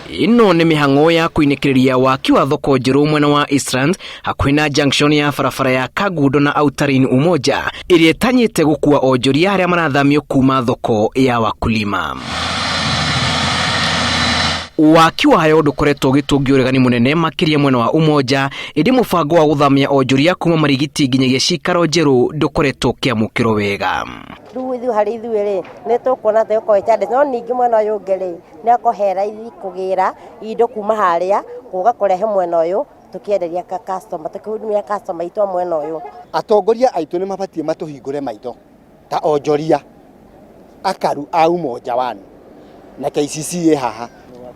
Ĩno nĩ mĩhang'o ya kũinĩkĩrĩria waki wa thoko njerũ mwena wa Eastlands hakuhĩ na junction ya barabara ya Kangundo na Outer Ring Umoja ĩrĩa ĩtanyĩte gũkua onjoria arĩa marathamio kuma thoko ya Wakulima. Waki wayo ndũkoretwo ũgĩtũngio ũregani mũnene makĩria mwena wa Umoja, ĩndĩ mũbango wa gũthamia onjoria kuma Marigiti nginyagia cikaro njerũ ndũkoretwo ũkĩamũkĩrwo wega. Rĩu ithuĩ harĩ ithuĩ rĩ, nĩ tũkuona atĩ gũkorwo ĩ no ningĩ mwena ũyũ ũngĩ rĩ, nĩ akũhe raithi kũgĩra indo kuma harĩa gũka kũrehe mwena ũyũ tũkĩenderia customer, tũkĩhudumia customer aitũ a mwena ũyũ. Atongoria aitũ nĩ mabatiĩ matũhingũre maitho ta onjoria akaru a Umoja One na KCC ĩ haha.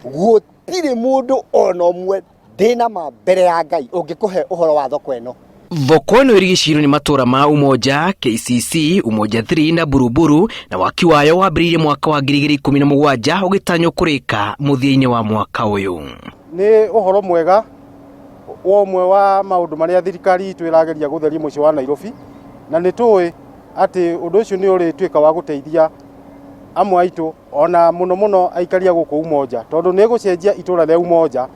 Gũtirĩ mũndũ ona ũmwe ndĩna ma mbere ya Ngai ũngĩkũhe ũhoro wa thoko ĩno. Thoko ĩno ĩrigicĩirio nĩ matũra ma Umoja, KCC, Umoja 3 na Buruburu, na waki wayo wambĩrĩirie mwaka wa 2017 ũgĩtanywo kũrĩka mũthia-inĩ wa mwaka ũyũ. Nĩ ũhoro mwega wa ũmwe wa maũndũ marĩa thirikari itũ ĩrageria gũtheria mũciĩ wa Nairobi, na nĩ tũĩ atĩ ũndũ ũcio nĩ ũrĩtuĩka wa gũteithia amwe aitũ ona mũno mũno aikari a gũkũ Umoja, tondũ nĩ ĩgũcenjia itũra rĩa Umoja.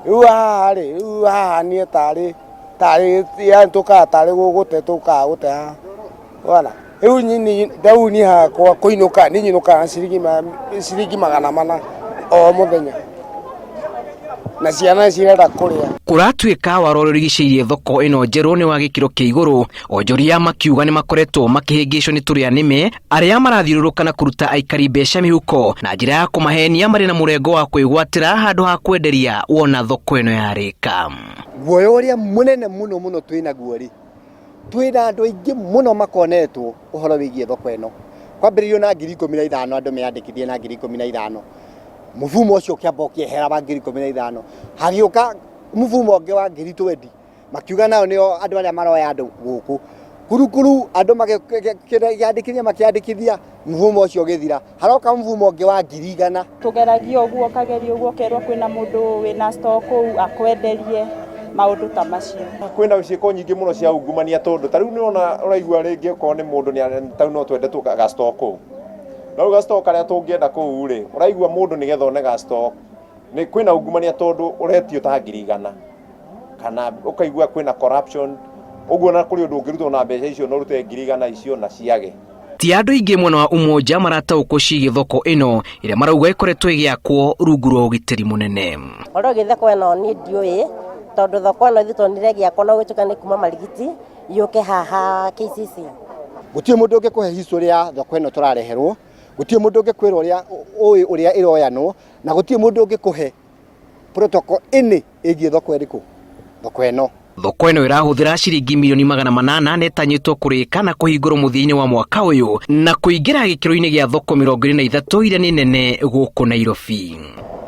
Rĩu haha rĩ, rĩu haha niĩ tarĩ tarĩ yani tũkaga tarĩ gũgũte tũkaga gũte haha wona rĩu nyini rĩu niĩ hakwa kũinũka niĩ nyinũkaga ciringi 400 o mũthenya na ciana cirenda kũrĩa. Kũratuĩka waro ũrĩa ũrigicĩirie thoko ĩno njerũ nĩ wa gĩkĩro kĩa igũrũ, onjoria makiuga nĩ makoretwo makĩhĩngĩcwo nĩ tũrĩa nĩme arĩa marathiũrũrũka na kũruta aikari mbeca mĩhuko na njĩra ya kũmahenia marĩ na mũrengo wa kwĩgwatĩra handũ ha kwenderia wona thoko ĩno yarĩka. Guoya ũrĩa mũnene mũno mũno twĩnaguo rĩ, twĩna andũ aingĩ mũno makonetwo ũhoro wĩgiĩ thoko ĩno. Kwambĩrĩirio na 15,000 andũ meyandĩkithie na 15,000. Mũbumo ũcio ũkĩamba ũkĩehera wa 15,000. Hagĩũka mũbumo ũngĩ wa 20,000 makiuga nao nĩo andũ arĩa maroya andũ gũkũ. Kurukuru andũ makĩandĩkithia makĩandĩkithia mũbumo ũcio ũgĩthira. Haroka mũbumo ũngĩ wa 100,000. Tũgeragia ũguo ũkageria ũguo ũkerwo kwĩna mũndũ wĩna stock kũu akwenderie maũndũ ta macio. Kwĩna ciĩko nyingĩ mũno cia ungumania tondũ ta rĩu nĩwona ũraigua rĩngĩ okorwo nĩ mũndũ ta rĩu no twende ga stock kũu. No rĩu ga stock karĩa tũngĩenda kũu rĩ, ũraigua mũndũ nĩgetha one ga stock nĩ kwĩna ungumania tondũ ũretio ta 100,000 kana ũkaigua kwĩna corruption ũguo na kũrĩ ũndũ ũngĩrutwo na mbeca icio na ũrute 100,000 icio na ciage. Ti andũ aingĩ mwena wa Umoja marataũkwo ciĩgiĩ thoko ĩno ĩrĩa marauga ĩkoretwo ĩgĩakwo rungu rwa ũgitĩri mũnene. Ũhoro wĩgiĩ thoko ĩno niĩ ndiũĩ tondũ thoko ĩno ithuĩ tuonire ĩgĩakwo no gũtuĩka nĩ kuma Marigiti yũke haha KCC. Gũtirĩ mũndũ ũngĩkũhe history ya thoko ĩno tũrareherwo, gũtirĩ mũndũ ũngĩkwĩra ũrĩa ũĩ ũrĩa ĩroyanwo, na gũtirĩ mũndũ ũngĩkũhe protocol ĩnĩ ĩgiĩ thoko ĩrĩkũ, thoko ĩno. Thoko ĩno ĩrahũthĩra ciringi mirioni 800 na ĩtanyĩtwo kũrĩka na kũhingũrwo mũthia-inĩ wa mwaka ũyũ na kũingĩra gĩkĩro-inĩ gĩa thoko 23 iria nĩ nene gũkũ Nairobi.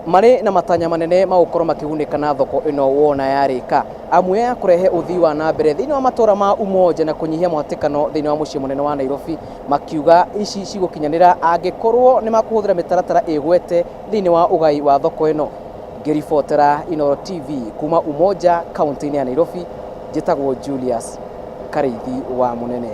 Marĩ na matanya manene ma gũkorwo makĩgunĩka na thoko ĩno wona yarĩka, amwe ya kũrehe ũthii wa na mbere thĩinĩ wa matũra ma Umoja na kũnyihia mũhatĩkano thĩinĩ wa mũciĩ mũnene wa Nairobi, makiuga ici cigũkinyanĩra angĩkorwo nĩ makũhũthĩra mĩtaratara ĩgwete thĩinĩ wa ũgai wa thoko ĩno. Ngĩribotera Inooro TV kuma Umoja kaunti-inĩ ya Nairobi, njĩtagwo Julius Karĩithi wa Mũnene.